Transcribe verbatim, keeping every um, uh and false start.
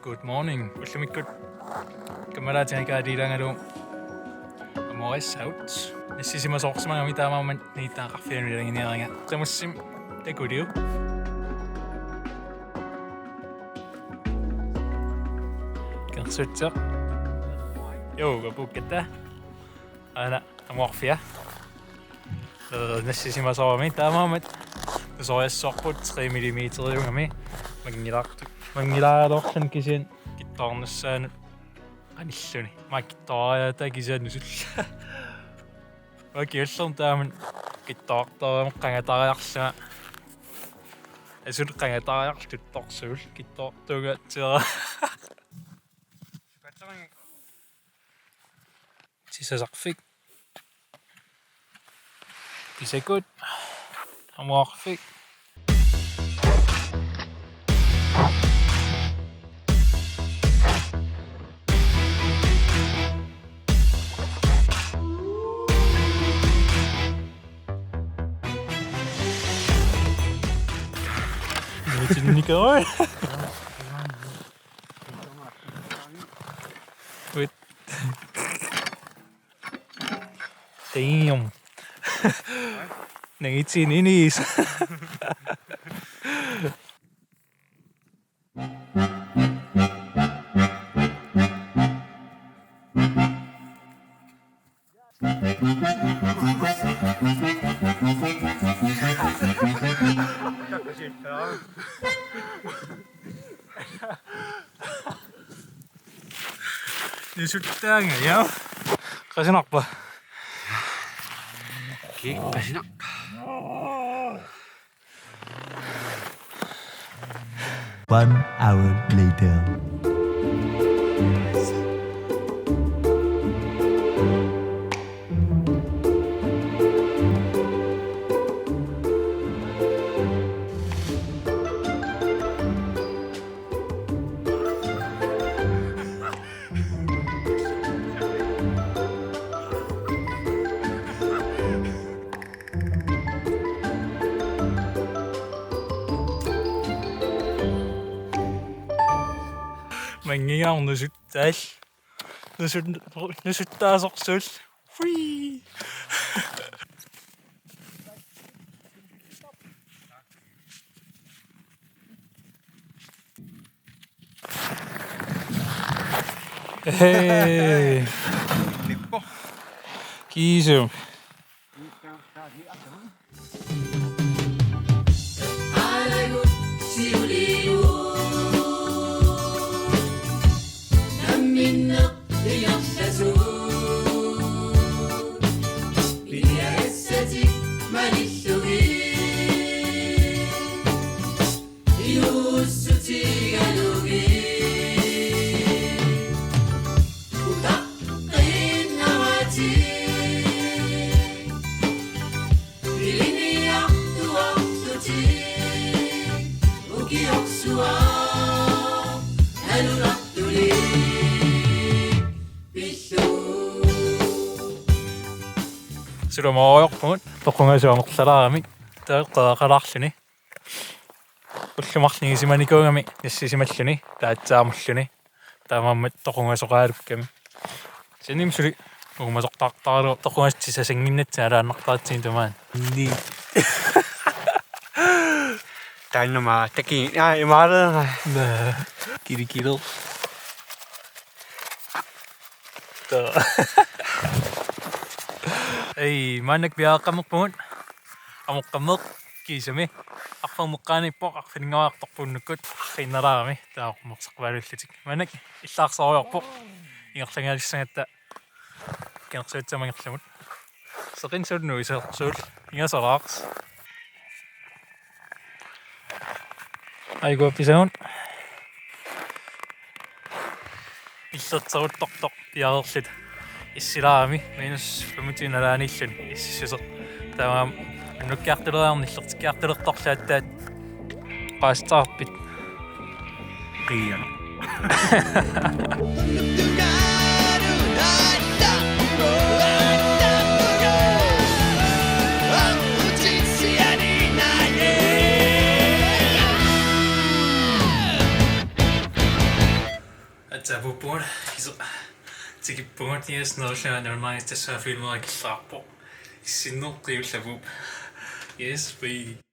Good morning. Ullumikkut kammalaatiga Kaaliilaangalu amuarissagut. Nassisimasoorsimagami taamaammat niittaqarfianut ilaginiaraga. Tamussim takuliu. Kansutsiaq. Joo, kapukkata. Aana amuarfia. Eh, nassisimasoorami taamaammat tusoriassavarput tre millimeteriugami manngilaartu-, manngilaaraluarluni kisianni kittoornassaanut qanilluni. Maani kittooriaataa kisianni nusulla. Maani kingullermi taama kittoortarama qangatariarlunga. Asuli qangatariarlutorsuul kittoortuugaatsiara. Sisasarfik. Pisakut. Amuarfik. Nikolaj. Wait. Damn. Nangitsin inis. Nusuttaanga, ja. Qasunarpa? Kiik, qasunaq. One hour later. Manngigaaq nusuttaal. Nusut-, nusuttaasorsuul. Hui. Hey. Nippo. Kiisum. Sulamoorpugut toqungasut amerlalaaramik taeqqeqalaarluni. Ullut marluk isimanikuugami nassisimalluni, taatsaamulluni. Taamaammat toqungasoqaalukkami. Kisianni suli uumasortaartaraluarpoq toqungasoq sisasannginnatsinni alaannartaratsigit tamaani. Ni. Taannama taki, aa, imaaleera. Naa. Kilikilo. Taa. Ei, maannakkut piareeqqammerpugut. Amoqqammeq kiisami. Arfernup eqqaaniippoq, arfininngoriartorpoq unnukkut. Arriinnalaarami, taava qummersaqqualuillutik. Maannakkut illaarsorujoorpoq. Ingerlangalissagatta. Kinersuutsamangerlamut. Seqinnut nuisersuul. Ingasalaarsi. Aigua pisagun. Illerteruttortoq piareerluta. Issilaarami minus femogtyve nalaaniilluni ississuseq. Taamaammat unnukkiartuleriarneq illertikkiartulertorlu aatsaat. Qaassaarpit? Qiianaq. Taappugut, iso. Tikippugut, yes, nerullugu nermaangistassaa filmera killaarpoq. Issinneq qiullavuup. Yes, bye.